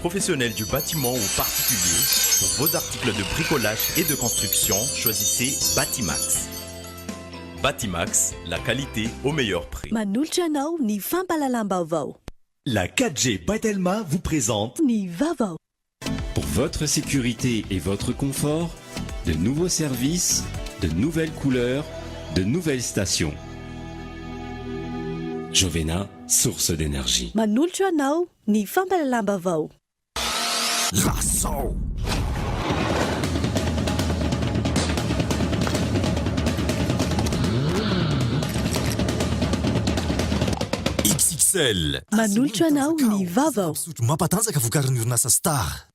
Professionnels du bâtiment ou particuliers, pour vos articles de bricolage et de construction, choisissez Batimax. Batimax, la qualité au meilleur prix. Manolotra anao ny fampahalalam-baovao. La 4G by Telma vous présente. Ny vaovao. Pour votre sécurité et votre confort, de nouveaux services, de nouvelles couleurs, de nouvelles stations. Jovena, source d'énergie. Manolotra anao ny fampahalalam-baovao. Lazao! XXL. Manolotra anao ny vaovao. Zava-pisotro mampatanjaka vokarin'ny orinasa Star.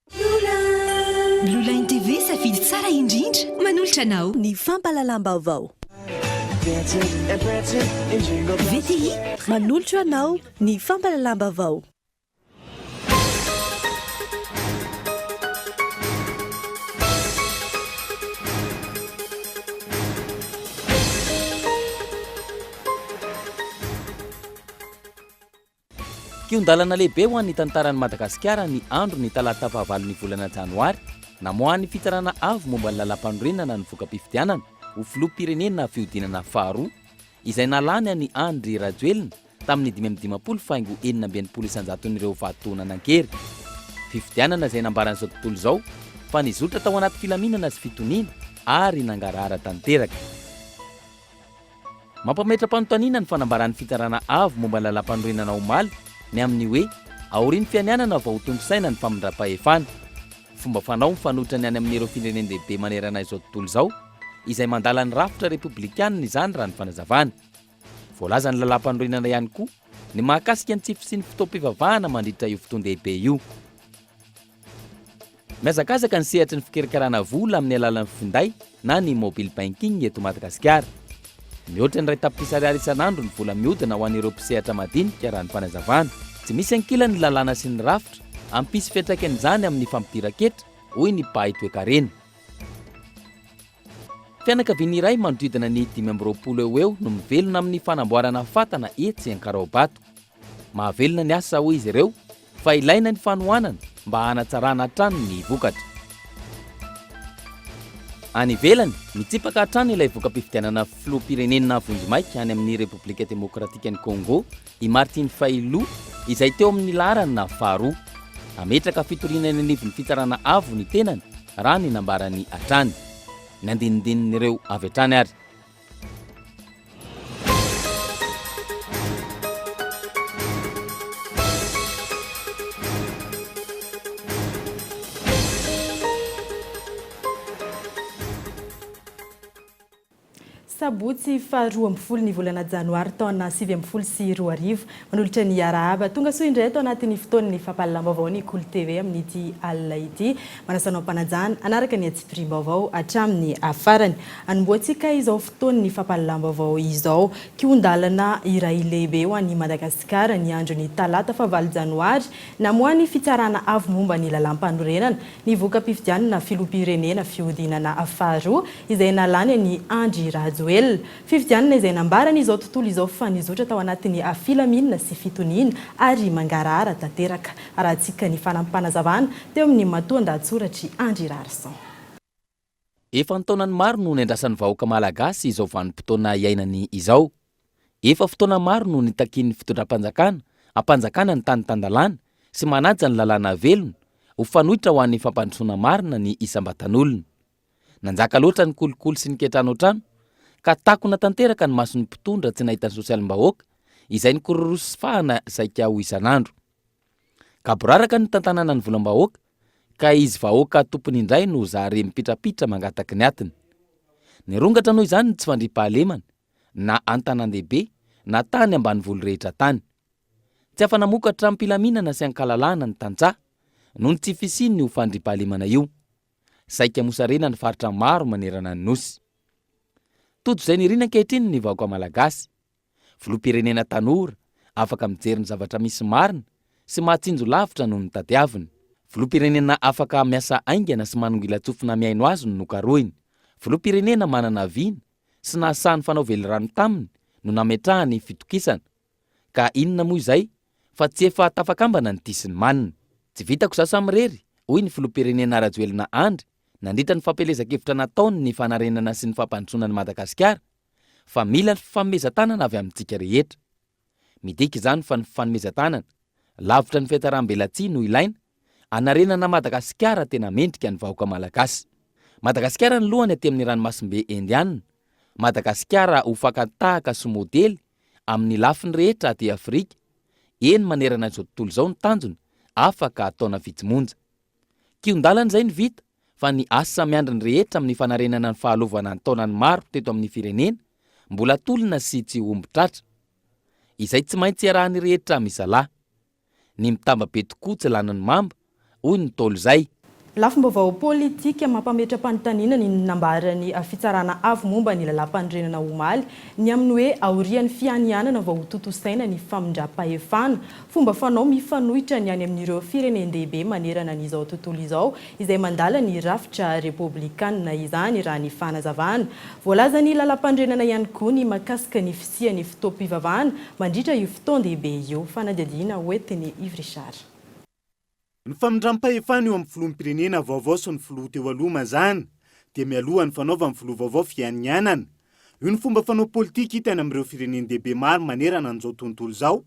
Blue Line TV, safidy tsara indrindra. Manolotra anao. Ny fampahalalam-baovao. VTI. Manolotra anao ny fampahalalam-baovao. Kihon-dalana lehibe ho an'ny tantaran'i Madagasikara ny andro ny talata fahavalon'ny volana janoary, namoahan'ny Fitsarana Avo momba ny Lalàmpanorenana ny voka-pifidianana ho filoham-pirenena fihodinana faharoa, izay nalany an'i Andry Rajoelina tamin'ny 55 faingo 66 isan-jaton'ireo vato nanan-kery. Fifidianana izay nambaran'izao tontolo izao fa nizotra tao anaty filaminana sy fitoniana ary nangarahara tanteraka. Mampametra-panontaniana ny fanambaran'ny Fitsarana Avo momba ny Lalàmpanorenana omaly ny amin'ny hoe aorian'ny fianianana vao ho tontosaina ny famindram-pahefana. Fomba fanao mifanohitra ny any amin'ireo firenen-dehibe manerana izao tontolo izao izay mandala ny rafitra repoblikanina izany raha ny fanazavana. Voalazan'ny Lalàmpanorenana ihany koa ny mahakasika ny tsy fisian'ny fotoam-pivavahana mandritra io fotoan-dehibe io. Mihazakazaka ny sehatry ny fikarakarana vola amin'ny alalan'ny finday na ny mobile banking eto Madagasikara. Mihoatra ny iray tapitrisa ariary isan'andro ny vola mihodina ho an'ireo mpisehatra madinika raha ny fanazavana. Tsy misy ankilany ny lalàna sy ny rafitra hampisy fiantraikany izany amin'ny fampidiran-ketra, hoy ny mpahay toekarena. Fianakaviana iray manodidina ny 25 eo ho eo no mivelona amin'ny fanamboarana fatana etsy Ankaraobato. Mahavelona ny asa hoy izy ireo fa ilaina ny fanohanana mba hanatsarana hatrany ny vokatra. Any ivelany, mitsipaka hatrany ilay voka-pifidianana filoham-pirenena vonjimaika any amin'ny Repoblika Demokratikan'i Congo i Martin Fayulu izay teo amin'ny laharana faharoa. Hametraka fitoriana eny anivon'ny fitsarana avo ny tenany raha ny nambarany hatrany. Ny andinindinin'ireo avy hatrany ary. Sabotsy faha 12 ny volana janoary taona 2019. Manolotra ny arahaba tonga soa indray ato anatin'ny fotoan'ny fampahalalam-baovao ny Kolo TV amin'ity alina ity. Manasa anao am-panajana hanaraka ny antsipiriam-baovao hatramin'ny farany. Anombohantsika izao fotoan'ny fampahalalam-baovao izao. Kihon-dalana iray lehibe ho an'i Madagasikara ny andron'ny talata fahavalo janoary, namoahan'ny Fitsarana Avo momba ny Lalàmpanorenana ny voka-pifidianana filoham-pirenena fihodinana faharoa izay nalany an'i Andry Rajoelina. Fifidianana izay nambaran'izao tontolo izao fa nizotra tao anatin'ny filaminana sy fitoniana ary mangarahara tanteraka. Arahantsika ny fanampim-panazavana teo amin'ny matoan-dahatsoratr'i Andry Raharison. Efa an-taonany maro no niandrasan'ny vahoaka malagasy izao vanim-potoana iainany izao. Efa fotoana maro no nitakian'ny fitondram-panjakana hampanjakana ny tany tan-dalàna sy manaja ny lalàna velona ho fanoitra ho an'ny fampandrosoana marina ny isam-batan'olona. Nanjaka loatra ny kolikoly sy ny kiantranoantrano ka takona tanteraka ny mason'ny mpitondra tsy nahita ny sosialim-bahoaka izay nikororosy sy fahana saika ho isan'andro. Gaboraraka ny nitantanana ny volam-bahoaka ka izy vahoaka tompony indray no zary mipitrapitra mangataky ny atiny. Nirongatra noho izany ny tsy fandriampahalemana na an-tanàn-dehibe na tany ambanivolo rehetra tany. Tsy afa-namokatra am-pilaminana sy an-kalalahana ny tantsaha noho ny tsy fisian'io fandriampahalemana io. Saika mosarena ny faritra maro manerana ny Nosy. Tojo izay nirina ankehitriny ny vahoaka malagasy. Filoham-pirenena tanora, afaka mijery ny zavatra misy marina sy mahatsinjo lavitra noho ny tadiaviny. Filoham-pirenena afaka miasa haingana sy manongilan-tsofina mihaino azy no nokarohiny. Filoham-pirenena manana vina sy nahasahy nifanao velirano taminy no nametrahany fitokisana. Ka inona moa izay fa tsy efa tafakambana ny tia sy ny manina. Tsy vitako izaho samirery, hoy ny filoham-pirenena Rajoelina Andry nandritra ny fampielezan-kevitra nataony ny fanarenana sy ny fampandrosoana an'i Madagasikara fa mila ny fifanomezan-tanana avy amintsika rehetra. Midika izany fa ny fifanomezan-tanana, lavitra ny fihatsaram-belatsihy no ilaina, hanarenana Madagasikara tena mendrika ny vahoaka Malagasy. Madagasikara ny lohany aty amin'ny ranomasimbe Indiana, Madagasikara ho fakan-tahaka sy modely amin'ny lafiny rehetra aty Afrika, eny manerana izao tontolo izao ny tanjona, afaka taona vitsy monja. Kihon-dalana izay no vita fa ny asa miandry ny rehetra amin'ny fanarenana ny fahalovana an-taonany maro teto amin'ny firenena mbola tolona sy tsy omby tratra. Izay tsy maintsy iarahan'ny rehetra misalahy. Ny mitamba be tokoa tsy lanin'ny mamba, hoy ny Ntaolo izay. Lafim-baovao politika mampametra-panontaniana ny nambaran'ny Fitsarana Avo momba ny Lalàmpanorenana omaly, ny amin'ny hoe aorian'ny fianianana vao hotontosaina ny famindram-pahefana. Fomba fanao mifanohitra ny any amin'ireo firenen-dehibe manerana an'izao tontolo izao izay mandala ny rafitra repoblikanina izany, raha ny fanazavana. Voalazan'ny lalàmpanorenana ihany koa ny mahakasika ny fisian'ny fotoam-pivavahana mandritra io fotoan-dehibe io. Fanadihadiana hoentin'i Yves Richard. Ny famindram-pahefana eo amin'ny filoham-pirenena vaovao sy ny filoha teo aloha mazàna dia mialoha ny fanaovan'ny filoha vaovao fianianana. Io ny fomba fanao politika hita any amin'ireo firenen-dehibe maro manerana an'izao tontolo izao,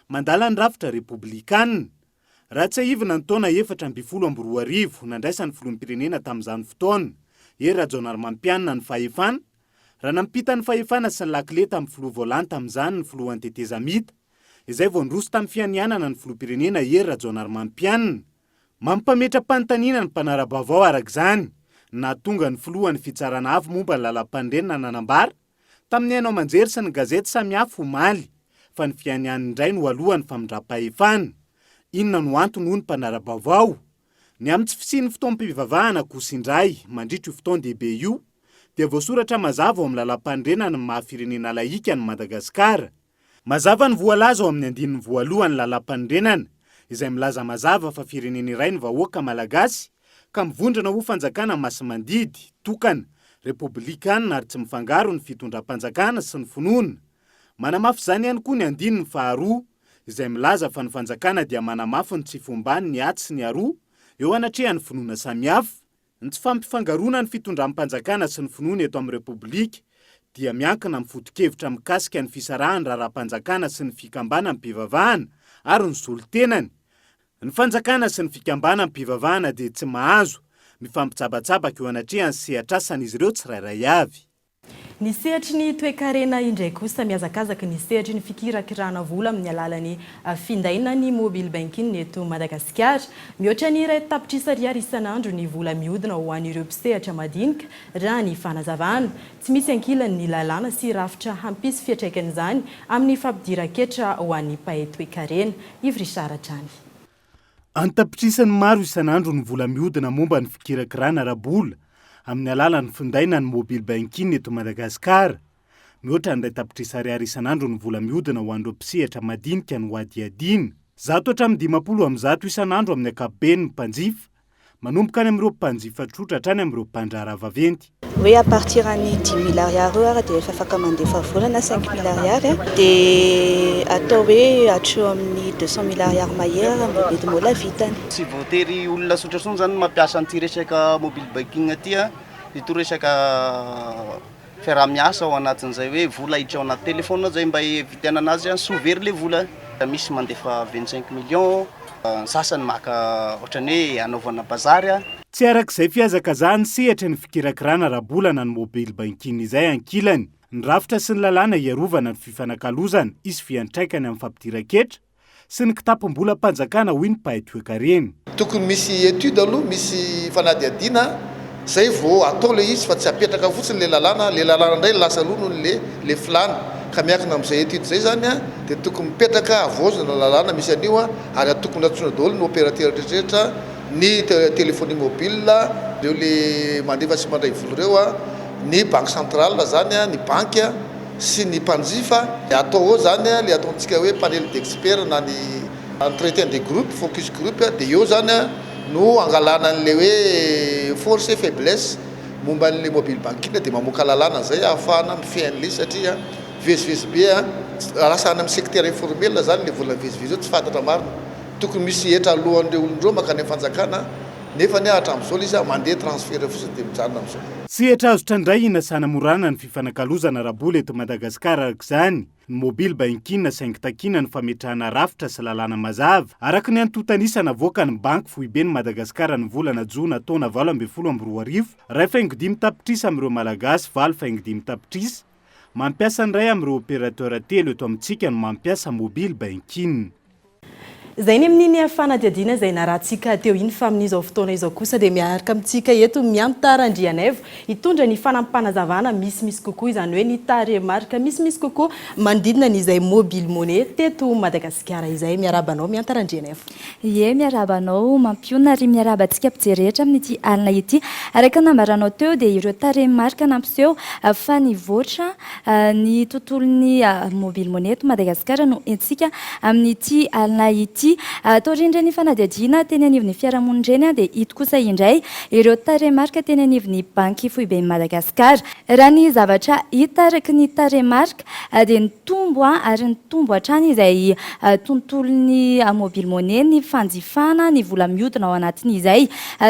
mandala ny rafitra repoblikanina. Raha tsiahivina ny taona 2014 nandraisan'ny filoham-pirenena tamin'izany fotoana, Hery Rajaonarimampianina ny fahefana, raha nampita ny fahefana sy ny lakile tamin'ny filoha vao lany tamin'izany ny filohan'ny tetezamita, izay vao niroso tamin'ny fianianana ny filoham-pirenena Hery Rajaonarimampianina. Mampametra-panontaniana ny mpanara-baovao araka izany, nahatonga ny filohan'ny Fitsarana Avo momba ny Lalàmpanorenana nanambara tamin'ny haino aman-jery sy ny gazety samihafa omaly fa ny fianianany indray no alohan'ny famindram-pahefana. Inona no antony hoy ny mpanara-baovao? Ny amin'ny tsy fisian'ny fotoam-pivavahana kosa indray mandritra io fotoan-dehibe io dia voasoratra mazava ao amin'ny lalàmpanorenana ny maha firenena lahika an'i Madagasikara. Mazava ny voalaza ao amin'ny andininy voalohan'ny Lalàmpanorenana, izay milaza mazava fa firenena iray ny vahoaka Malagasy, ka mivondrona ho fanjakana masi-mandidy, tokana, repoblikana ary tsy mifangaro ny fitondram-panjakana sy ny finoana. Manamafy izany ihany koa ny andininy faharoa, izay milaza fa ny fanjakana dia manamafy ny tsy fombany ny atsy sy ny aroa eo anatrehan'ny finoana samihafa. Ny tsy fampifangaroana ny fitondram-panjakana sy ny finoana eto amin'ny Repoblika dia miankina amin'ny foto-kevitra mikasika ny fisarahan'ny raharaham-panjakana sy ny fikambanam-pivavahana ary ny solontenany. Ny fanjakana sy ny fikambanam-pivavahana dia tsy mahazo mifampitsabatsabaka eo anatrehan'ny sehatr'asan'izy ireo tsirairay avy. Ny sehatry ny toekarena indray kosa mihazakazaka ny sehatry ny fikirakirana vola amin'ny alalan'ny finday na ny mobile banking eto Madagasikara. Mihoatra ny 1 tapitrisa ariary isan'andro ny vola mihodina ho an'ireo mpisehatra madinika, raha ny fanazavana. Tsy misy ankilany ny lalàna sy rafitra hampisy fiantraikan'izany amin'ny fampidiran-ketra ho an'ny mpahay toekarena. Yves Richard hatrany. An-tapitrisany maro isan'andro ny vola mihodina momba ny fikirakirana ara-bola amin'ny alalan'ny finday na ny mobile banking eto Madagasikara. Mihoatra ny 1 tapitrisa ariary isan'andro ny vola mihodina ho an'ireo mpisehatra madinika no hadihadiana. 100 hatramin'ny 150 isan'andro amin'ny ankapobeny ny mpanjifa manomboka any amin'ireo mpanjifa tsotra hatrany amin'ireo mpandraharaha vaventy. Hoe à partir an'ny 10 000 ariary eo ary dia efa afaka mandefa vola na 5 000 ariary, dia atao hoe hatreo amin'ny 200 000 ariary mahery raha mba mety mbola vitany. Tsy voatery olona tsotra intsony zany mampiasa an'ity resaka mobile banking ity a, ito resaka fiaraha-miasa ao anatin'izay hoe vola hiditra ao anaty téléphone zay mba hividianana azy a, tsy ho very le vola. Misy mandefa 25 millions, ny sasany maka ohatran'ny hoe anaovana bazary a. Tsy arak'izay fihazakazahan'ny sehatra ny fikirakirana ara-bola na ny mobile banking izay ankilany. Ny rafitra sy ny lalàna hiarovana ny fifanakalozana hisy fiantraikany amin'ny fampidiran-ketra sy ny kitapom-bolam-panjakana hoy ny mpahay toekarena. Tokony misy étude aloha, misy fanadihadiana zay vao atao le izy fa tsy apetraka fotsiny le lalàna, le lalàna indray lasa aloha noho le le filàna ka miankina amin'izay étude zay zany a dia tokony mipetraka havaozina lalàna misy an'io a ary tokony antsoina daholo ny opérateur rehetrarehetra ny téléphonie mobile ireo le mandefa sy mandray vola ireo a, ny banque centrale zany a, ny banky a sy ny mpanjifa, atao eo zany a le ataontsika hoe panel d'experts na ny entretien de groupe, focus groupe, dia eo zany a no angalana an'le hoe force et faiblesse momba an'le mobile banking dia mamoaka lalàna zay ahafahana mifehy an'le izy satria mivezivezy be a, lasa any amin'ny secteur informel zany le vola mivezivezy eo tsy fantatra marina. Tokony misy hetra alohan'ireo olona ireo mankany amin'ny fanjakana nefa anie hatramin'izao ilay izy mandeha transfert fotsiny dia mijanona amin'izao. Sehatra azo trandrahina sy hanamorana ny fifanakalozana ara-bola eto Madagasikara araka izany ny mobile banking saingy takiana ny fametrahana rafitra sy lalàna mazava araka ny antontan'isa navoakan'ny Banky foiben'i Madagasikara ny volana jona taona 2018, 1,5 tapitrisa amin'ireo Malagasy 8,5 tapitrisa mampiasa ny iray amin'ireo opérateur telo eto amintsika no mampiasa mobile banking. Izay ny amin'iny fanadihadiana izay narahantsika teo iny fa amin'izao fotoana izao kosa dia miaraka amintsika eto Mianta Randrianaivo hitondra ny fanampim-panazavana misimisy kokoa izany hoe ny tarehimarika misimisy kokoa manodidina an'izay mobile money teto Madagasikara izay. Miarahaba anao Mianta Randrianaivo. Ie, miarahaba anao Mampionona ary miarahaba antsika mpijery rehetra amin'ity alina ity. Araka ny nambaranao teo dia ireo tarehimarika nampiseho fa nivoatra ny tontolon'ny mobile money eto Madagasikara no entintsika amin'ity alina ity. Taorian'ireny fanadihadiana teny anivon'ny fiarahamonina ireny dia ito kosa indray ireo tarehimarika teny anivon'ny Banky Foiben'i Madagasikara. Raha ny zavatra hita araka ny tarehimarika dia nitombo ary nitombo hatrany izay tontolon'ny mobile money, ny fanjifana ny vola mihodina ao anatin'izay.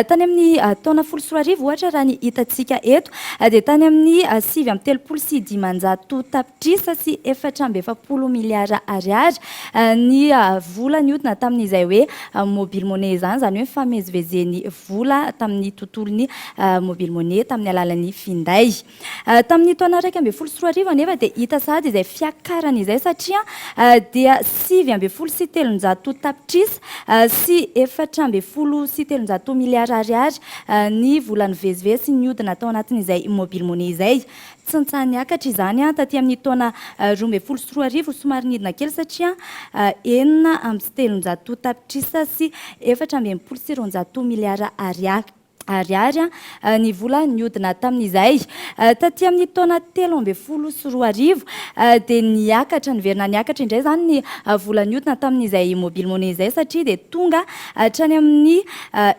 Tany amin'ny taona 2010 ohatra raha ny hitantsika eto dia tany amin'ny 539 tapitrisa sy 44 miliara ariary ny vola nihodina tamin'izay hoe mobile money izany, izany hoe fifamezivezen'ny vola tamin'ny tontolon'ny mobile money tamin'ny alalan'ny finday. Tamin'ny taona 2011 anefa dia hita sahady izay fiakarana izay satria dia 319 tapitrisa sy 314 miliara ariary ny vola nivezivezy sy nihodina tao anatin'izay mobile money izay. Tsy nitsaha-niakatra izany taty amin'ny taona 2012, somary nidina kely satria 306 tapitrisa sy 264 miliara ariary. Ariary ny vola nihodina tamin'izay. Taty amin'ny taona 2013 dia niakatra, niverina niakatra indray izany ny vola nihodina tamin'izay mobile money izay satria dia tonga hatrany amin'ny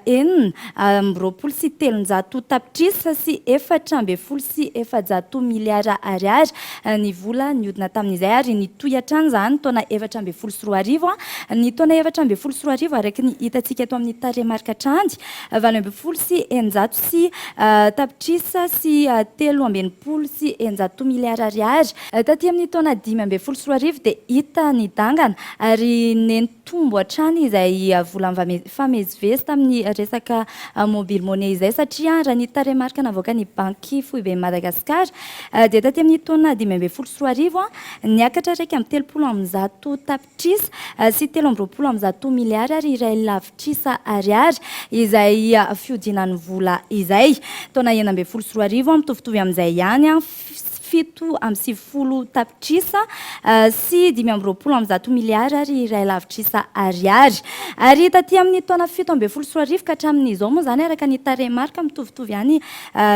326 tapitrisa sy 414 miliara ariary ny vola nihodina tamin'izay ary nitohy hatrany izany taona 2014. Ny taona 2014 araka ny hitantsika eto amin'ny tarehimarika hatrany 618 sy tapitrisa sy 663 miliara ariary. Taty amin'ny taona 2015 dia hita nidangana ary nitombo hatrany izay vola mifamezivezy tamin'ny resaka mobile money izay satria raha ny tarehimarika navoakan'ny Banky Foiben'i Madagasikara dia taty amin'ny taona 2015 niakatra 131 tapitrisa sy 123 miliara ary iray lavitrisa ariary izay fihodinan'ny vola izay. Taona 2016, mitovitovy amin'izay ihany, 97 tapitrisa sy 125 miliara ary iray lavitrisa ariary. Ary taty amin'ny taona 2017 ka hatramin'izao moa izany araka ny tarehimarika mitovitovy ihany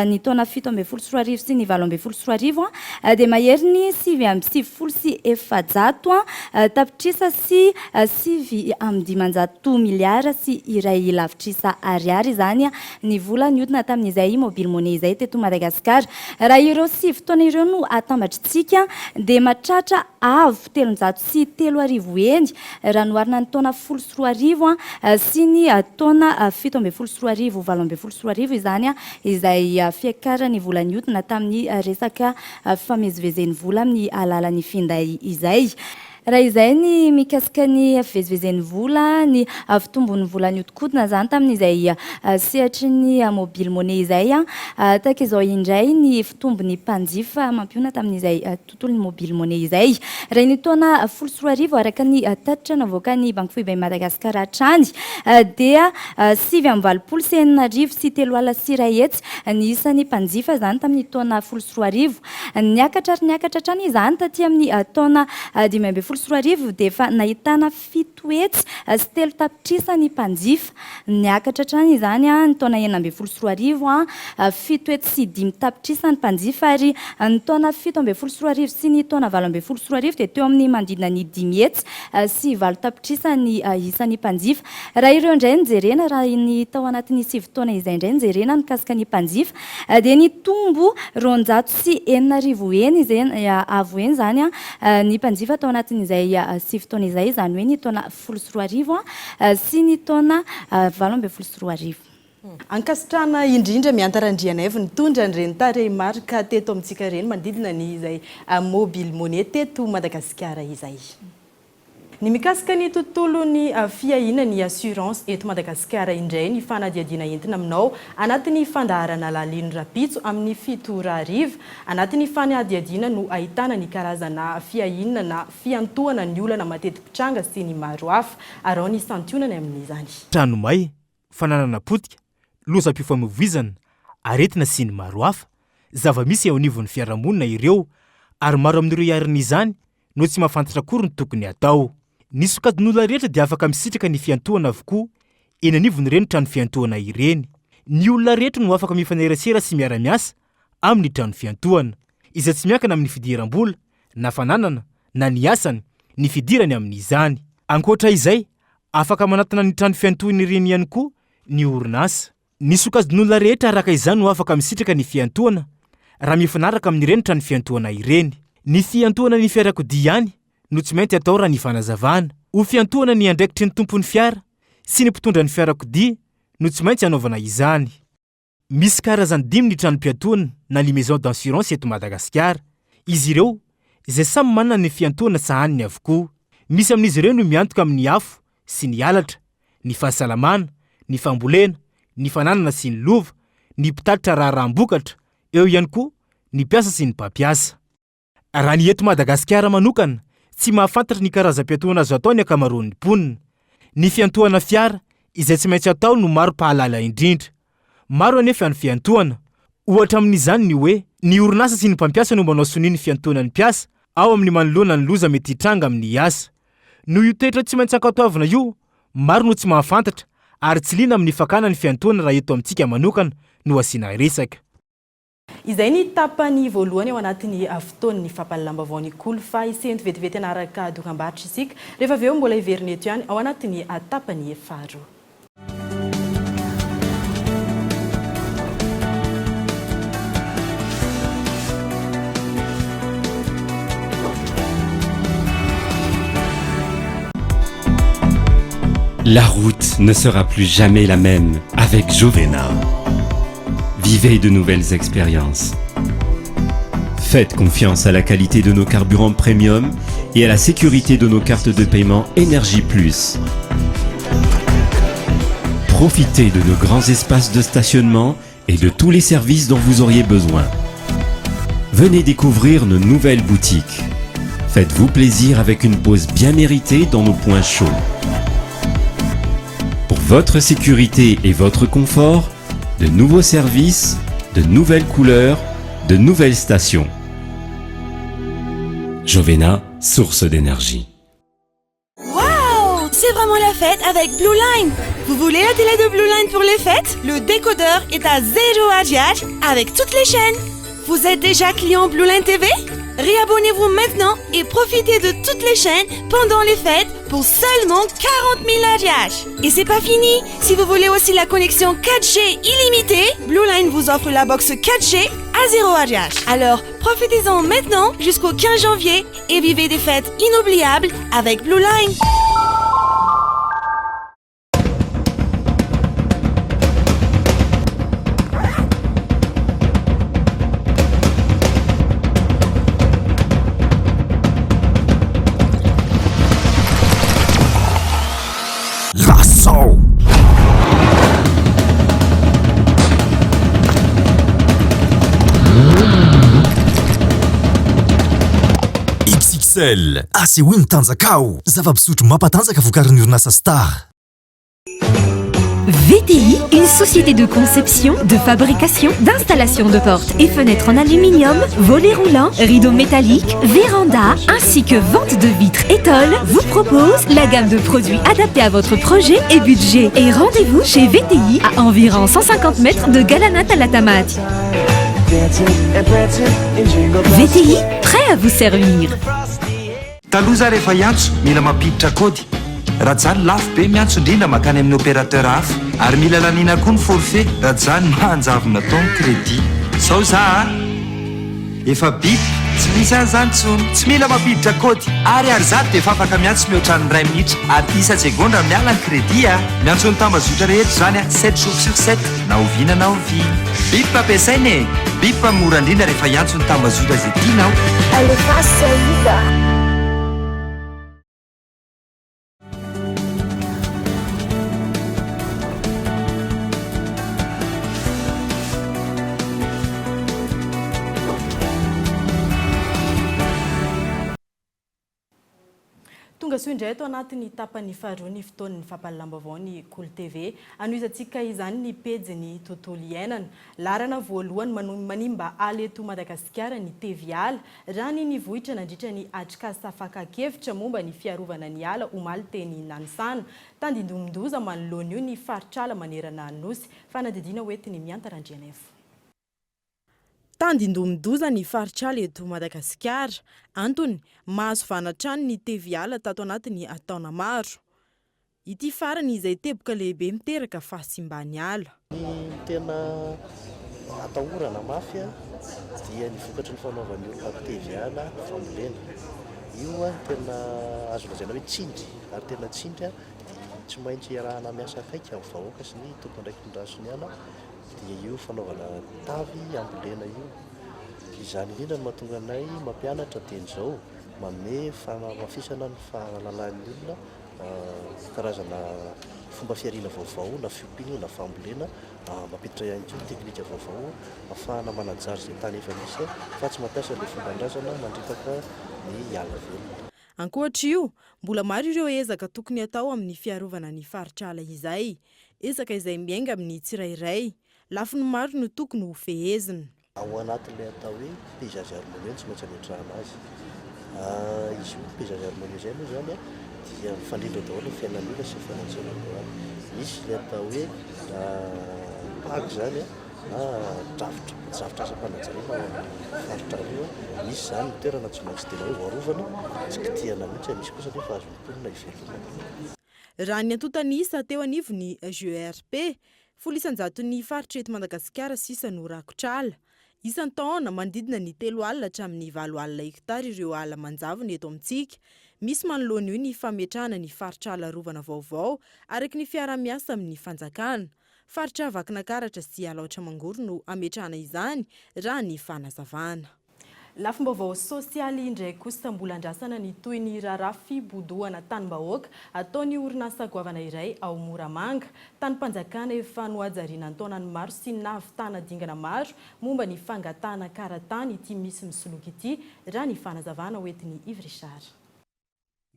ny taona 2017 sy ny 2018 dia mahery ny 499 tapitrisa sy 509 miliara sy iray lavitrisa ariary izany ny vola nihodina tamin'izay mobile money izay teto Madagasikara. Raha ireo sivy taona ireo no atambatritsika dia mahatratra avo 3300 heny raha noharina ny taona 2010 sy ny taona 2017 2018 izany izay fiakaran'ny vola nihodina tamin'ny resaka fifamezivezen'ny vola amin'ny alalan'ny finday izay. Raha izay ny mikasika ny fivezivezen'ny vola, ny fitombon'ny vola nihodinkodina izany tamin'izay sehatry ny mobile money izay, tahaka izao indray ny fitombon'ny mpanjifa mampionona tamin'izay tontolon'ny mobile money izay. Raha ny taona 2010, araka ny tatitra navoakan'ny Banky Foiben'i Madagasikara hatrany, dia 689 301 ny isan'ny mpanjifa izany tamin'ny taona 2010. Niakatra ary niakatra hatrany izany taty amin'ny taona 2015 dia efa nahitana 703 tapitrisa ny mpanjifa. Niakatra hatrany izany ny taona 2016, 705 tapitrisa ny mpanjifa ary ny taona 2017 sy ny taona 2018 dia teo amin'ny manodidina ny 508 tapitrisa ny isan'ny mpanjifa. Raha ireo indray no jerena, raha ny tao anatin'ny sivy taona izay indray no jerena mikasika ny mpanjifa dia nitombo 6200 heny izay avo heny izany ny mpanjifa tao anatin'izay. anatin'izay 9 taona izay, izany hoe ny taona 2010 sy ny taona 2018. Ankasitrahana indrindra Mihanta Randrianaivo nitondra an'ireny tarehimarika teto amintsika ireny manodidina ny izay mobile money teto Madagasikara izay. Ny mikasika ny tontolon'ny fiahiana ny assurance eto Madagasikara indray ny fanadihadiana entina aminao anatin'ny fandaharana Lalino rahampitso amin'ny 7 ora hariva. Anatin'ny fanadihadiana no ahitana ny karazana fiahiana na fiantohana ny olana mateti-pitranga sy ny maro hafa. Araho ny santionany amin'izany. Trano may, fananana potika, lozam-pifamoivoizana, aretina sy ny maro hafa, zava-misy eo anivon'ny fiarahamonina ireo ary maro amin'ireo iharan'izany no tsy mahafantatra akory ny tokony hatao. Ny sokajin'olona rehetra dia afaka misitraka ny fiantohana avokoa eny anivon'ireny trano fiantohana ireny. Ny olona rehetra no afaka mifanerasera sy miara-miasa amin'ny trano fiantohana, izay tsy miankina amin'ny fidiram-bola na fananana na ny asany, ny fidirany amin'izany. Ankoatra izay, afaka manatona ny trano fiantohana ireny ihany koa ny orinasa. Ny sokajin'olona rehetra araka izany no afaka misitraka ny fiantohana raha mifanaraka amin'ireny trano fiantohana ireny. Ny fiantohana ny fiarakodia ihany no tsy maintsy atao raha ny fanazavana. Ho fiantohana ny andraikitry ny tompon'ny fiara sy ny mpitondra ny fiarakodia no tsy maintsy hanaovana izany. Misy karazany dimy ny tranom-piantohana na ny maison d'assurance eto Madagasikara. Izy ireo izay samy manana ny fiantohana sahaniny avokoa. Misy amin'izy ireo no miantoka amin'ny afo sy ny halatra, ny fahasalamana, ny fambolena, ny fananana sy ny lova, ny mpitatitra raharaham-bokatra, eo ihany koa ny mpiasa sy ny mpampiasa. Raha ny eto Madagasikara manokana, tsy mahafantatra ny karazam-piantohana azo atao ny ankamaroan'ny mponina. Ny fiantohana fiara, izay tsy maintsy atao no maro mpahalala indrindra. Maro anefa ny fiantohana. Ohatra amin'izany ny hoe, ny orinasa sy ny mpampiasa no manao sonia ny fiantohana ny mpiasa ao amin'ny manoloana ny loza mety hitranga amin'ny asa. Noho io toetra tsy maintsy ankatoavina io, maro no tsy mahafantatra ary tsy liana amin'ny fakana ny fiantohana raha eto amintsika manokana no asiana resaka. Izay ny tapany voalohany ao anatin'ny fotoan'ny fampahalalam-baovaon'ny Kolo fa hisento vetivety hanaraka dokambarotra isika rehefa avy eo mbola hiverina eto ihany ao anatin'ny tapany faharoa. La route ne sera plus jamais la même avec Jovena. Vivez de nouvelles expériences. Faites confiance à la qualité de nos carburants premium et à la sécurité de nos cartes de paiement Énergie Plus. Profitez de nos grands espaces de stationnement et de tous les services dont vous auriez besoin. Venez découvrir nos nouvelles boutiques. Faites-vous plaisir avec une pause bien méritée dans nos points chauds. Pour votre sécurité et votre confort, de nouveaux services, de nouvelles couleurs, de nouvelles stations. Jovena, source d'énergie. Waouh C'est vraiment la fête avec Blue Line Vous voulez la télé de Blue Line pour les fêtes Le décodeur est à 0 ariary avec toutes les chaînes Vous êtes déjà client Blue Line TV Réabonnez-vous maintenant et profitez de toutes les chaînes pendant les fêtes pour seulement 40 000 ariary. Et c'est pas fini Si vous voulez aussi la connexion 4G illimitée, Blue Line vous offre la box 4G à 0 ariary. Alors, profitez-en maintenant jusqu'au 15 janvier et vivez des fêtes inoubliables avec Blue Line. Lazao! XXL, asehoy ny tanjakao! Zava-pisotro mampatanjaka vokarin'ny orinasa Star. VTI, une société de conception, de fabrication, d'installation de portes et fenêtres en aluminium, volets roulants, rideaux métalliques, véranda, ainsi que vente de vitres et tôles, vous propose la gamme de produits adaptés à votre projet et budget. Et rendez-vous chez VTI à environ 150 mètres de Galana Talatamaty. VTI, prêt à vous servir. Taloha za rehefa hiantso mila mampiditra kaody. Rajany lafo be miantso indrindra makany amin'ny opérateur hafa. Ary mila laniana koa ny forfait Rajany manjavona tao ny crédit. Zao za a! Efa bip! Tsy misy an'izany intsony. Tsy mila mampiditra kaody. Ariary 100 dia efa afaka miantso mihoatra ny iray minitra ary isa-tsegondra miala ny crédit a! Miantso ny tambazotra rehetra izany a! Sept jours sur sept, na oviana na oviana. Bip ampiasaina e! Bip mora indrindra rehefa hiantso ny tambazotra izay tianao. Alefaso hita. Tonga soa indray ato anatin'ny tapany faharoa ny fotoan'ny fampahalalam-baovao ny Kolo TV. Hanohizantsika izany ny pejin'ny tontolo iainana. Laharana voalohany manohy manimba ala eto Madagasikara ny Teviala, raha ny nivoitra nandritra ny atrikasa fakan-kevitra momba ny fiarovana ny ala omaly teny Nanisana. Tandindomin-doza manoloana io ny faritr'ala manerana ny Nosy. Fanadihadiana hoentin'i Mianta Randrianaivo. Tandindomin-doza ny faritr'ala eto Madagasikara. Antony, mahazo vahana hatrany ny teviala tato anatin'ny taona maro. Ity farany izay teboka lehibe miteraka fahasimban'ny ala. Ny tena atahorana mafy dia ny vokatry ny fanaovan'ny olona teviala fambolena. Io tena azo lazaina hoe tsindry ary tena tsindry tsy maintsy iarahana miasa akaiky amin'ny vahoaka sy ny tompon'andraikitry ny rano sy ny ala dia io fanaovana tavy ambolena io. Izany indrindra no mahatonga anay mampianatra dieny izao, manome fanamafisana ny fahalalan'ny olona karazana fomba fihariana vaovao na fiompiana io na fambolena, mampiditra ihany koa teknika vaovao ahafahana manajary izay tany efa misy fa tsy mampiasa ilay fomban-drazana mandripaka ny ala velona. Ankoatra io, mbola maro ireo ezaka tokony hatao amin'ny fiarovana ny faritr'ala izay. Ezaka izay miainga amin'ny tsirairay. Lafiny maro no tokony ho fehezina. Ao anatin'ilay atao hoe paysage harmonieux no tsy maintsy ametrahana azy. Izy io paysage harmonieux izay moa izany dia mifandrindra daholo ny fiainan'ny olona sy ny fiainan'ny zavaboary. Misy ilay atao hoe pag izany na drafitra, drafitra asam-panajariana ao amin'ny faritra io. Misy izany ny toerana tsy maintsy tena hoe voarovana, tsy kitihana mihitsy, misy kosa anefa azon'ny mponina ivelomana. Raha ny antontan'isa teo anivon'ny GERP, 10 isan-jaton'ny faritra eto Madagasikara sisa no rakotra ala. Isan-taona, manodidina ny 30 hatramin'ny 80 hektara ireo ala manjavona eto amintsika. Misy manoloana io ny fametrahana ny faritra ala arovana vaovao araka ny fiaraha-miasa amin'ny fanjakana. Faritra Vakinakaratra sy Alaotra Mangoro no hametrahana izany, raha ny fanazavana. Lafim-baovao sosialy indray kosa mbola andrasana ny tohin'ny raharaha fibodoana tanim-bahoaka ataon'ny orinasa goavana iray ao Moramanga. Tanim-panjakana efa nohajariana an-taonany maro sy nahavitana dingana maro momba ny fangatahana kara-tany ity misy misoloky ity, raha ny fanazavana hoentin'i Yves Richard.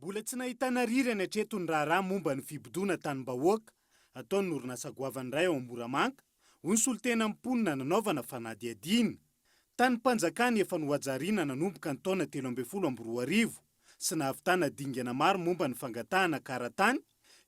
Mbola tsy nahitana rirany hatreto ny raharaha momba ny fibodoana tanim-bahoaka ataon'ny orinasa goavana iray ao Moramanga, hoy ny solontenan'ny mponina nanaovana fanadihadiana. Tanim-panjakana efa nohajariana nanomboka ny taona 2013 sy nahavitana dingana maro momba ny fangatahana kara-tany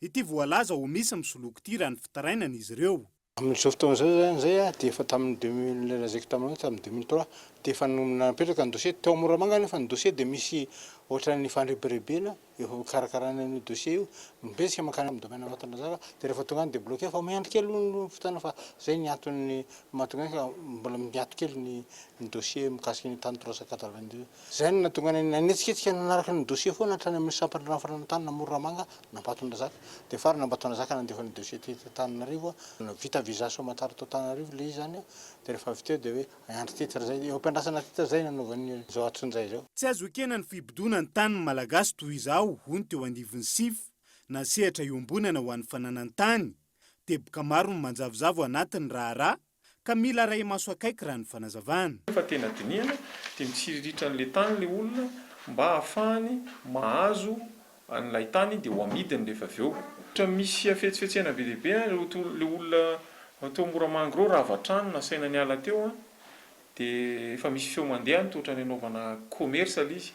ity voalaza ho misy misoloky ity raha ny fitarainan'izy ireo. Amin'izao fotoana izao izany izay dia efa tamin'ny deux mille, lazaiko taminao tamin'ny 2003 dia efa napetraka ny dossier, tao Moramanga anefa ny dossier dia misy ohatran'ny fandrebirebena eo fikarakarana an'io dossier io, mibetsaka mankany amin'ny domaine Ambatondrazaka dia rehefa tonga any dia bloqué fa miandry kely hono ny fotoana fa izay ny antony mahatonga ahy fa mbola miato kely ny ny dossier mikasika ny tany 382. Izay no nahatonga anay nanetsiketsika nanaraka ny dossier foana hatrany amin'ny sampan'ny fananantany Moramanga Ambatondrazaka. Dia farany Ambatondrazaka nandefa ny dossier teto Antananarivo, vita visa soamantsara tao Antananarivo ilay izy izany, dia rehefa avy teo dia hoe hiandry titre izay, eo am-piandrasana titre izay nanaovany izao antsonjay izao. Tsy azo ekena ny fibodoana ny tanin'ny Malagasy toy izao, hoy ny teo anivon'ny SIF, na sehatra iombonana ho an'ny fananan-tany. Teboka maro no manjavozavo anatin'ny raharaha ka mila arahi-maso akaiky raha ny fanazavana. Fa tena dinihana dia mitsiriritra an'ilay tany ilay olona mba hahafahany mahazo an'ilay tany dia ho amidiny rehefa avy eo. Ohatra misy hafetsifetsena be dia be an, ireo ilay olona teo Moramanga ireo rava trano nasaina niala teo an, dia efa misy feo mandeha any toa ohatran'ny hanaovana commerce ilay izy,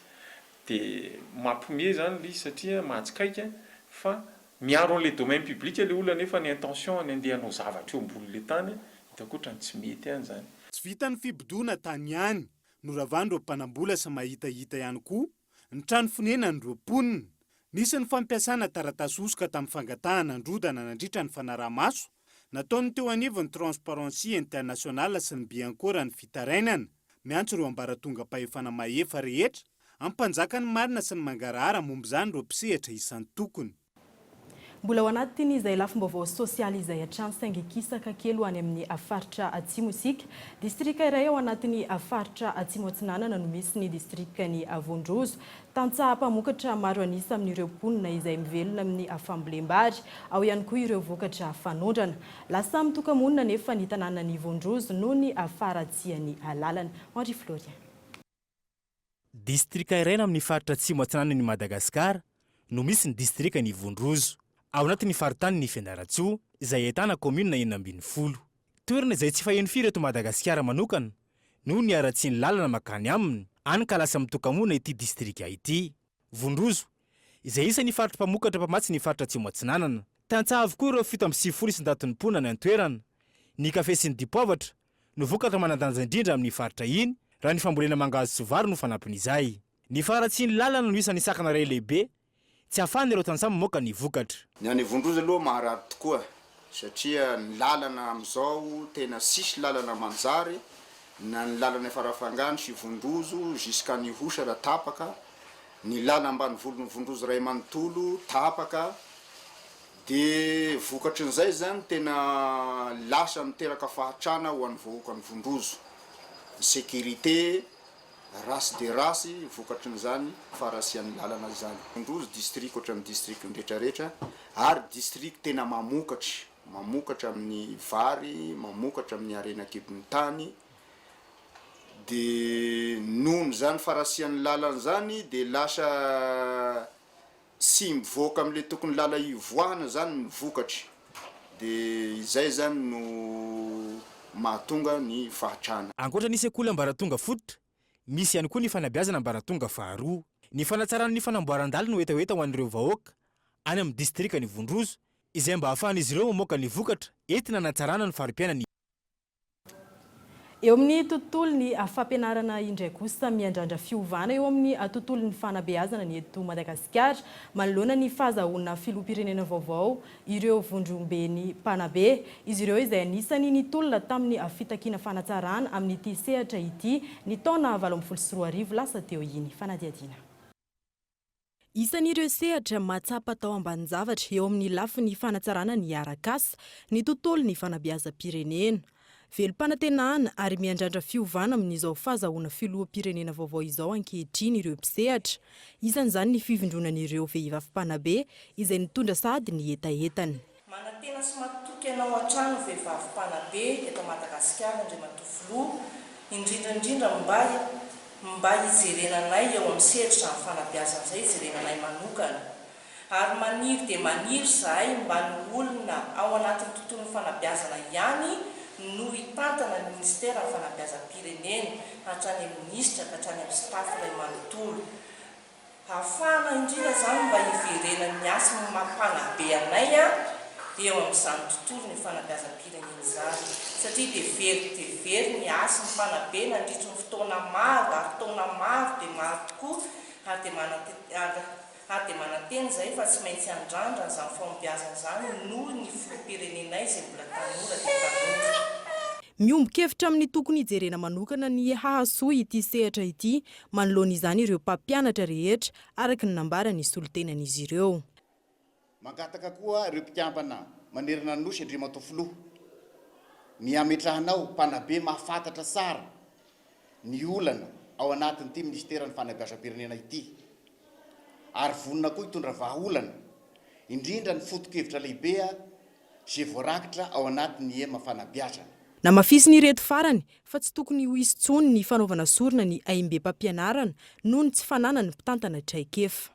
dia mampime izany ilay izy satria mahatsikaiky fa Miaro an'ilay domaine public ilay olona nefa ny intention ny andeha hanao zavatra eo ambonin'ilay tany hitako otrany tsy mety ihany izany. Tsy vitan'ny fibodoana tany ihany, noravan'ireo mpanambola sy mahitahita ihany koa ny trano fonenan'ireo mponina. Nisy ny fampiasana taratasy hosoka tamin'ny fangatahana androdana nandritra ny fanaraha-maso nataon'ny teo anivon'ny Transparency International sy ny Bianco raha ny fitarainana. Miantso ireo ambaratongam-pahefana mahefa rehetra hampanjaka ny marina sy ny mangarahara momba izany ireo mpisehatra isan-tokony. Mbola ao anatin' izay lafim-baovao sosialy izay hatrany saingy kisaka kely ho any amin'ny faritra Atsimo isika. Distrika iray ao anatin'ny faritra Atsimo Atsinanana no misy ny distrikan'i Vondrozo. Tantsaha mpamokatra maro an'isa amin'ireo mponina izay mivelona amin'ny fambolem-bary. Ao ihany koa ireo vokatra fanondrana. Lasa mitoka-monina anefa ny tanànan'i Vondrozo noho ny faharatsian'ny lalana. Henri Florien. Distrika iray amin'ny faritra Atsimo Atsinanan'i Madagasikara no misy ny distrikan'i Vondrozo. Ao anatin'ny faritanin'i Fianarantsoa, izay ahitana kaominina 16. Toerana izay tsy faheno firy eto Madagasikara manokana noho ny haratsian'ny lalana mankany aminy, hany ka lasa mitoka-monina ity distrika ity. Vondrozo, izay isan'ny faritra mpamokatra mpamatsy ny faritra Atsimo Atsinanana. Tantsaha avokoa ireo 97 isan-jaton'ny mponina any an-toerana. Ny kafe sy ny dipoavatra no vokatra manan-danja indrindra amin'ny faritra iny, raha ny fambolena mangahazo sy vary no fanampin'izay. Ny faharatsian'ny lalana no isan'ny sakana iray lehibe tsy ahafahan'ireo tantsaha mamoaka ny vokatra. Ny any Vondrozo aloha maharary tokoa satria ny lalana amin'izao tena tsisy lalana manjary na ny lalana Farafangany sy Vondrozo jusqu'an'Ihosy raha tapaka, ny lalana ambanivolon'i Vondrozo iray manontolo tapaka, De vokatrin'izay zany tena lasa miteraka fahatrana ho an'ny vahoakan'i Vondrozo. Ny sécurité rasy de rasy vokatrin'izany faharasian'ny lalana izany. Vondrozo district ohatran'ny district retraretra ary district tena mamokatra, mamokatra amin'ny vary, mamokatra amin'ny harena an-kibon'ny tany, de nohon'izany faharasian'ny lalana izany de lasa Tsy mivoaka amin'ilay tokony lala hivoahana zany ny vokatry de izay zany no mahatonga ny fahatrana. Ankoatra ny sekoly ambaratonga fototra, misy ihany koa ny fanabeazana ambaratonga faharoa. Ny fanatsarana ny fanamboaran-dalana no hetaheta ho an'ireo vahoaka any amin'ny distrikan'i Vondrozo, izay mba ahafahan'izy ireo mamoaka ny vokatra entina hanatsarana ny fari-piainany. Eo amin'ny tontolon'ny fampianarana indray kosa, miandrandra fiovana eo amin'ny tontolon'ny fanabeazana ny eto Madagasikara manoloana ny fahazahoana filoham-pirenena vaovao ireo vondromben'ny mpanabe. Izy ireo izay anisan'ny nitolona tamin'ny fitakiana fanatsarana amin'ity sehatra ity ny taona 2018 lasa teo iny. Fanadihadiana. Isan'ireo sehatra mahatsapa atao ambanin-javatra eo amin'ny lafiny fanatsarana ny arak'asa, ny tontolon'ny fanabeazam-pirenena. Velom-panantenana ary miandrandra fiovana amin'izao fahazahoana filoham-pirenena vaovao izao ankehitriny ireo mpisehatra. Isan'izany ny fivondronan'ireo vehivavy mpanabe izay nitondra sahady ny hetahetany. Manantena sy matoky anao hatrany ny vehivavy mpanabe eto Madagasikara Andriamatoa Filoha, indrindra indrindra mba mba hijerena anay eo amin'ny sehatra izany fanabeazana izay hijerena anay manokana. Ary maniry dia maniry izahay mba ny olona ao anatin'ny tontolon'ny fanabeazana ihany no hitantana ny Minisiteran'ny Fanabeazam-pirenena, hatrany amin'ny Minisitra ka hatrany amin'ny staff iray manontolo. Hahafahana indrindra izany mba hiverenan'ny hasin'ny maha mpanabe anay eo amin'izany tontolon'ny fanabeazam-pirenena izany satria dia very dia very ny hasin'ny mpanabe nandritry ny fotoana maro ary taona maro dia maro tokoa ary dia manantena ary dia manantena izahay fa tsy maintsy handrandra an'izany fahombiazana izany noho ny filoham-pirenenay izay mbola tanora dia tanora. Miombon-kevitra amin'ny tokony hijerena manokana ny hahasoa ity sehatra ity manoloana izany ireo mpampianatra rehetra, araka ny nambaran'ny solontenan'izy ireo. Mangataka koa ireo mpikambana manerana ny Nosy Andriamatoa Filoha ny hametrahanao mpanabe mahafantatra tsara ny olana ao anatin'ity Minisiteran'ny Fanabeazam-pirenena ity ary vonona koa hitondra vahaolana, indrindra ny foto-kevitra lehibe izay voarakitra ao anatin'ny iem fanabeazana. Namafisin'ireto farany fa tsy tokony ho hisy intsony ny fanaovana sorona ny aim-bem-pampianarana noho ny tsy fananan'ny mpitantana traikefa.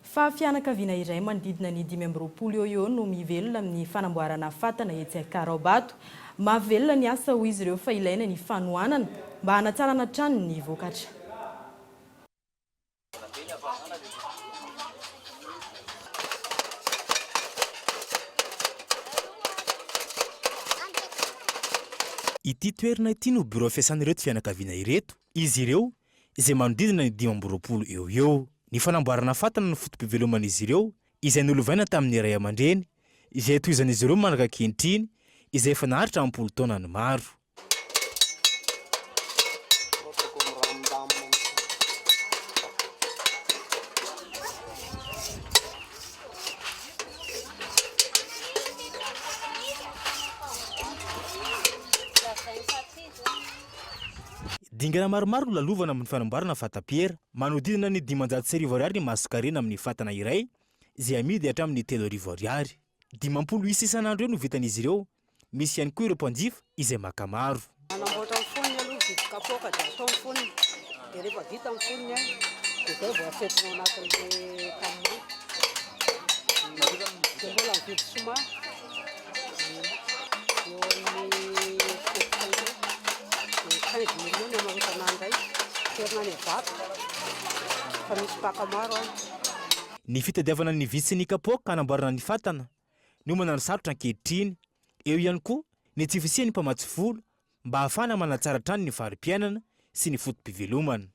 Fa fianakaviana iray manodidina ny 25 eo eo no mivelona amin'ny fanamboarana fatana etsy Ankaraobato. Mahavelona ny asa hoy izy ireo fa ilaina ny fanohanana mba hanatsarana hatrany ny vokatra. Ity toerana ity no birao fiasan'ireto fianakaviana ireto, izy ireo izay manodidina ny 25 eo ho eo. Ny fanamboarana fatana no foto-piveloman'izy ireo izay nolovaina tamin'ny ray aman-dreny, izay tohizan'izy ireo mandraka ankehitriny, izay efa naharitra am-polo taonany maro. Dingana maromaro no lalovana amin'ny fanamboarana fatapiera. Manodidina ny 1500 ariary ny masonkarena amin'ny fatana iray izay amidy hatramin'ny 3000 ariary. 50 isa isan'andro eo no vitan'izy ireo. Misy ihany koa ireo mpanjifa izay maka maro. Manamboatra ny fonony aloha, mividy kapoaka dia atao ny fonony, dia rehefa vita ny fonony dia izay vao asetrina ao anatin'ilay tany manta. Dia mbola mividy soma eo amin'ny 75 eo, dia 15 millions ny hamarotana an'ilay, aterina any Ivato fa misy mpaka maro any. Ny fitadiavana ny vy sy ny kapoaka hanamboarana ny fatana no mananosarotra ankehitriny. Eo ihany koa ny tsy fisian'ny mpamatsy vola mba hahafahana manatsara hatrany ny fari-piainana sy ny foto-pivelomana.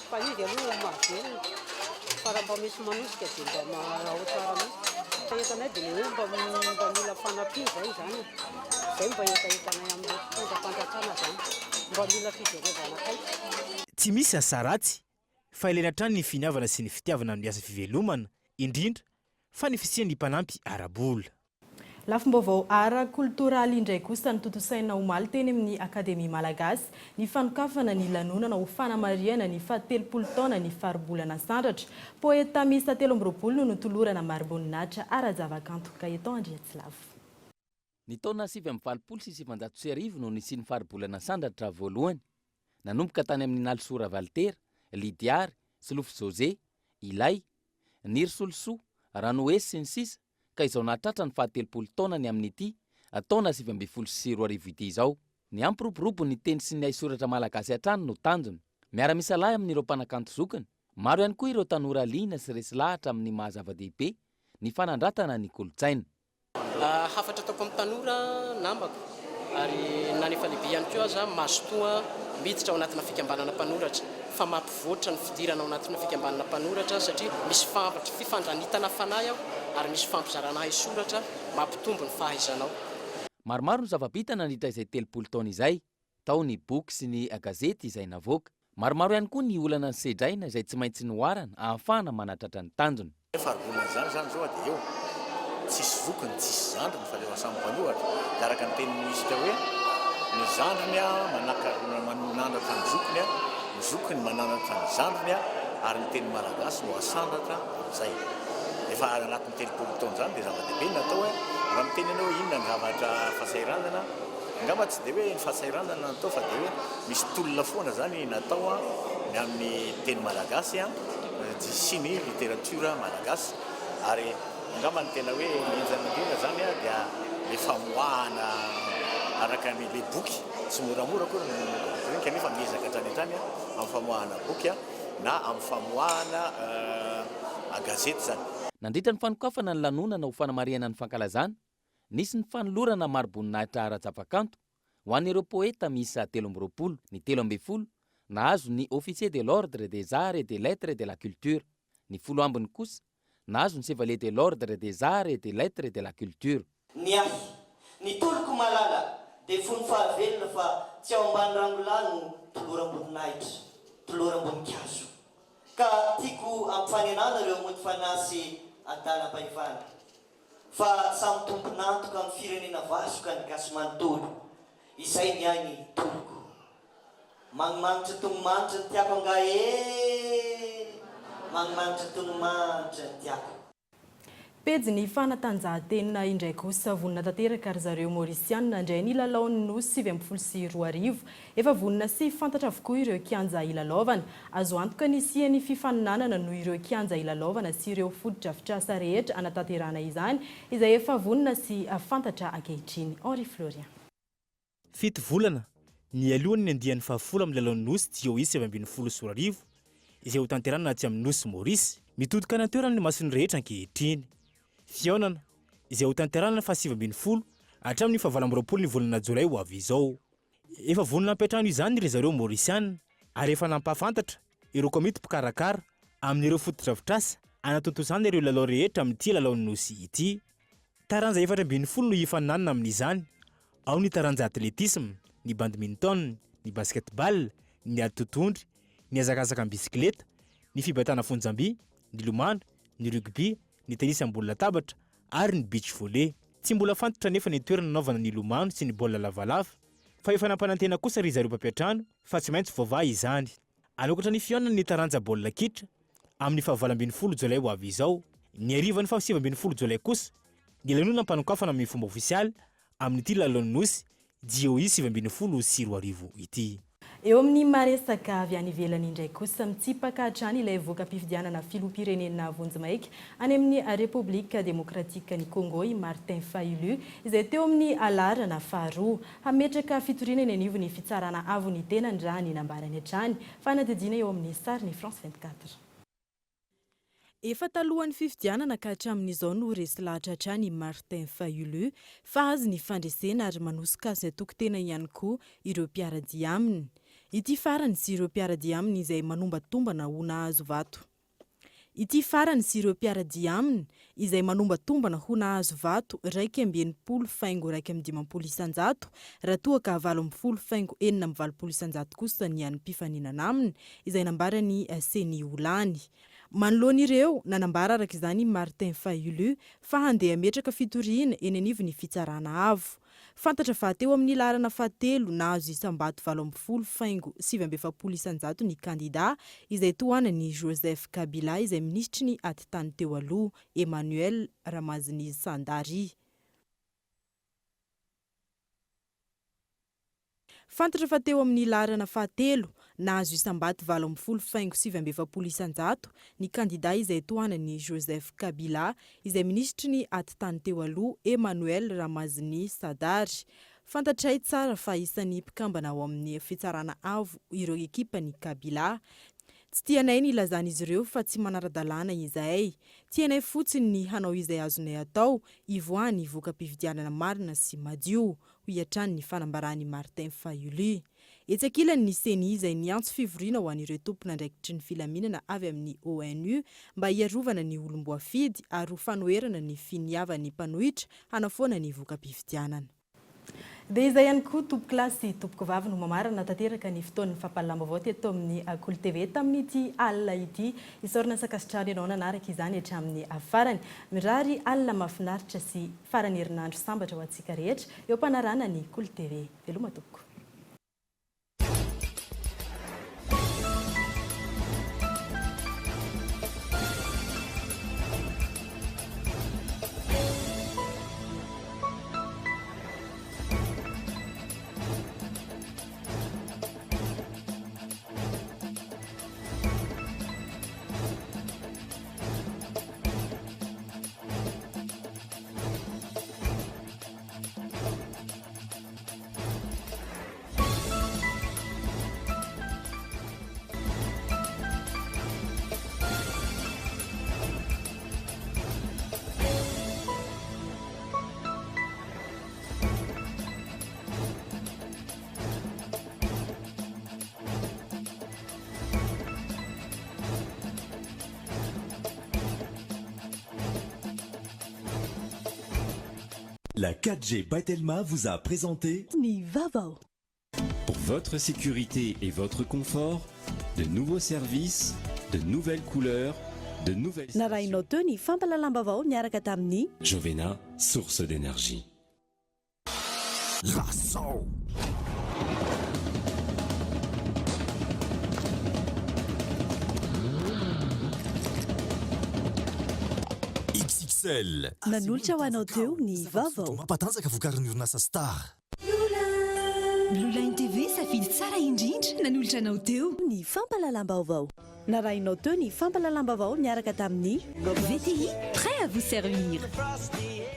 Fa izy aloha mahavelona fa raha mba misy manosika dia mba ao tsara mihitsy. Hetahetanay dia le hoe mba mba mila fanampiana izay izany e. Izay mba hetahetanay amin'ireo mpitondra fanjakana izany. Mba mila fijerevana akaiky. Tsy misy asa ratsy fa ilaina hatrany ny finiavana sy ny fitiavana amin'ny asa fivelomana, indrindra fa ny fisian'ny mpanampy ara-bola. Lafim-baovao ara-koltoraly indray kosa notontosaina omaly teny amin'ny Akademia Malagasy ny fanokafana ny lanonana ho fanamarihana ny fahatelopolo taona ny Faribolana Sandratra. Poeta miisa 23 no notolorana mari-boninahitra ara-javakanto. Gaëtan Andriatsilavo. Ny taona 1989 no nisian'ny Faribolana Sandratra voalohany. Nanomboka tany amin'ny Nalisoa Ravalitera, Lydiary, Solofo José, Ilay, Niry Solosoa, Ranoesy sy ny sisa ka izao nahatratra ny fahatelopolo taonany amin'ity taona 2019 ity izao. Ny hampiroborobo ny teny sy ny haisoratra malagasy hatrany no tanjona. Miara-misalahy amin'ireo mpanakanto zokiny, maro ihany koa ireo tanora liana sy resy lahatra amin'ny maha zava-dehibe ny fanandratana ny kolontsaina. Hafatra ataoko amin'ny tanora namako ary na ny efa lehibe ihany koa aza, mazotoa miditra ao anatina fikambanana mpanoratra fa mampivoatra ny fidirana ao anatina fikambanana mpanoratra satria misy fifandranitana fanahy ao ary misy fifampizarana haisoratra mampitombo ny fahaizanao. Maromaro ny zava-bita nandritra izay 30 taona izay. Tao ny boky sy ny gazety izay navoaka. Maromaro ihany koa ny olana nosedraina izay tsy maintsy noharana ahafahana manatratra ny tanjona. Faribolana izany izany izao dia eo, tsisy zokiny, tsisy zandriny fa rehefa samy mpanoratra dia araka ny tenin'ny minisitra hoe ny zandriny manandratra ny zokiny, ny zokiny mananatra ny zandriny ary ny teny malagasy no asandratra amin'izay. Efa anatin'ny 30 taona izany dia zava-dehibe ny natao hoe raha miteny ianao hoe inona ny zavatra fahasahiranana, Angamba tsy dia hoe ny fahasahiranana no natao fa dia hoe misy tolona foana izany natao ny amin'ny teny malagasy sy ny literatiora malagasy ary angamba ny tena hoe henjana indrindra izany dia ilay famoahana araka ny ilay boky, tsy moramora akory ny mamoaka boky ireny kanefa miezaka hatrany hatrany amin'ny famoahana boky na amin'ny famoahana gazety izany. Nandritra ny fanokafana ny lanonana ho fanamarihana ny fankalazana Nisy ny fanolorana mari-boninahitra ara-javakanto ho an'ireo poeta miisa 23, ny 13 nahazo ny Officier de l'Ordre des Arts et des Lettres et de la Culture, ny folo ambiny kosa nahazo ny Chevalier de l'Ordre des Arts et des Lettres et de la Culture. Ny ahy, ny toloko malala dia fony fahavelona fa tsy ao ambany rangolahy no toloram-boninahitra, toloram-boninkazo. Ka tiako ampifanenana ireo mody fanahy sy adalam-pahefana. Fa samy tompon'antoka amin'ny firenena vasoka ny gasy manontolo. Izay ny ahy ny toloko. Magnimanitra tognomanitra ny tiako angaha ee! Magnimanitra tognomanitra ny tiako. Pejin'ny fanatanjahantena indray kosa, vonona tanteraka ry zareo Maorisianina handray ny lalaon'ny Nosy 2019. Efa vonona sy fantatra avokoa ireo kianja hilalaovana. Azo antoka ny hisian'ny fifaninanana noho ireo kianja hilalaovana sy ireo fotodrafitrasa rehetra hanatanterahana izany, izay efa vonona sy fantatra ankehitriny. Henri Florian. Fito volana nialoha ny andiany fahafolo amin'ny lalaon'ny Nosy JOI 2019, izay hotanterahina atsy amin'ny Nosy Maurice. Mitodika any an-toerana ny mason'ny rehetra ankehitriny. Fihaonana, izay hotanterahina ny faha-19 hatramin'ny faha-28 ny volana jolay ho avy izao. Efa vonona hampiantrano izany ry zareo Maorisiana ary efa nampahafantatra ireo komity mpikarakara amin'ireo fotodrafitrasa hanatontosana ireo lalao rehetra amin'ity lalaon'ny Nosy ity. Taranja 14 no hifaninanana amin'izany, ao ny taranja atletisma, ny badminton, ny basketball, ny ady totohondry, ny hazakazaka am-bisikileta, ny fibatana fonjam-by, ny lomano, ny rugby, ny tenisy ambony latabatra ary ny beach volley. Tsy mbola fantatra anefa ny toerana nanaovana ny lomano sy ny baolina lavalava, fa efa nampanantena kosa ry zareo mpampiantrano fa tsy maintsy voavaha izany. Hanokatra ny fihaonana ny taranja baolina kitra amin'ny faha 18 jolay ho avy izao. Ny harivan'ny faha 19 jolay kosa ny lanonam-panokafana amin'ny fomba ofisialy amin'ity lalaon'ny Nosy JOI 2019 ity. Eo amin'ny maresaka avy any ivelany indray kosa, mitsipaka hatrany ilay voka-pifidianana filoham-pirenena vonjimaika any amin'ny Repoblika Demokratikan'i Congo i Martin Fayulu, izay teo amin'ny laharana faharoa. Hametraka fitoriana eny anivon'ny Fitsarana Avo ny tenany raha ny nambarany hatrany. Fanadihadiana eo amin'ny sarin'ny France 24. Efa talohan'ny fifidianana ka hatramin'izao no resy lahatra hatrany i Martin Fayulu fa azy ny fandresena ary manosoka azy hatoky tena ihany koa ireo mpiara-dia aminy. Ity farany sy ireo mpiara-dia aminy izay manombatombana ho nahazo vato. Ity farany sy ireo mpiara-dia aminy izay manombatombana ho nahazo vato 61.51% raha toa ka 18.86% kosa ny an'ny mpifaninana aminy izay nambaran'ny Ceni ho lany. Manoloana ireo, nanambara araka izany i Martin Fayulu fa handeha hametraka fitoriana eny anivon'ny Fitsarana Avo. Fantatra fa teo amin'ny laharana fahatelo nahazo isam-bato 18.49% ny kandida izay tohanan'i Joseph Kabila izay minisitry ny atitany teo aloha, Emmanuel Ramazini Sandari. Fantatra fa teo amin'ny laharana fahatelo, nahazo isam-bato 18.49%, ny kandida izay tohanan'i Joseph Kabila, izay minisitry ny atitany teo aloha, Emmanuel Ramazini Shadary. Fantatray tsara fa isan'ny mpikambana ao amin'ny Fitsarana Avo ireo ekipan'i Kabila. Tsy tianay ny hilazan'izy ireo fa tsy manara-dalàna izahay. Tianay fotsiny ny hanao izay azonay atao hivoahan'ny voka-pifidianana marina sy madio, hoy hatrany ny fanambaran'i Martin Fayulu. Etsy ankilany ny Ceni izay niantso fivoriana ho an'ireo tompon'andraikitry ny filaminana avy amin'ny ONU mba hiarovana ny olom-boafidy ary ho fanoherana ny finiavan'ny mpanohitra hanafoana ny voka-pifidianana. Dia izay ihany koa tompokolahy sy tompokovavy no mamarana tanteraka ny fotoan'ny fampahalalam-baovao teto amin'ny Kolo TV tamin'ity alina ity. Isaorana sy ankasitrahana ianao nanaraka izany hatramin'ny farany. Mirary alina mahafinaritra sy faran'ny herinandro sambatra ho antsika rehetra eo am-panarahana ny Kolo TV. Veloma tompoko. La 4G by Telma vous a présenté Ny vaovao. Pour votre sécurité et votre confort, de nouveaux services, de nouvelles couleurs, de nouvelles Narahinao teo ny fampahalalam-baovao niaraka tamin'ny. Jovena, source d'énergie. Lazao! XXL. Nanolotra ho anao teo ny vaovao. Mampatanjaka vokarin'ny orinasa Star. Blue Line TV, safidy tsara indrindra, nanolotra anao teo. Ny fampahalalam-baovao. Narahinao teo ny fampahalalam-baovao niaraka tamin'ny. VTI, prêt à vous servir.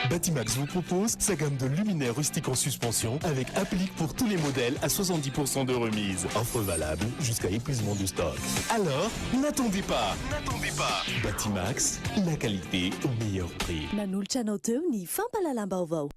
Batimax vous propose sa gamme de luminaires rustiques en suspension avec applique pour tous les modèles à 70% de remise. Offre valable jusqu'à épuisement du stock. Alors, n'attendez pas. N'attendez pas. Batimax, la qualité au meilleur prix. Nanolotra anao teo ny fampahalalam-baovao.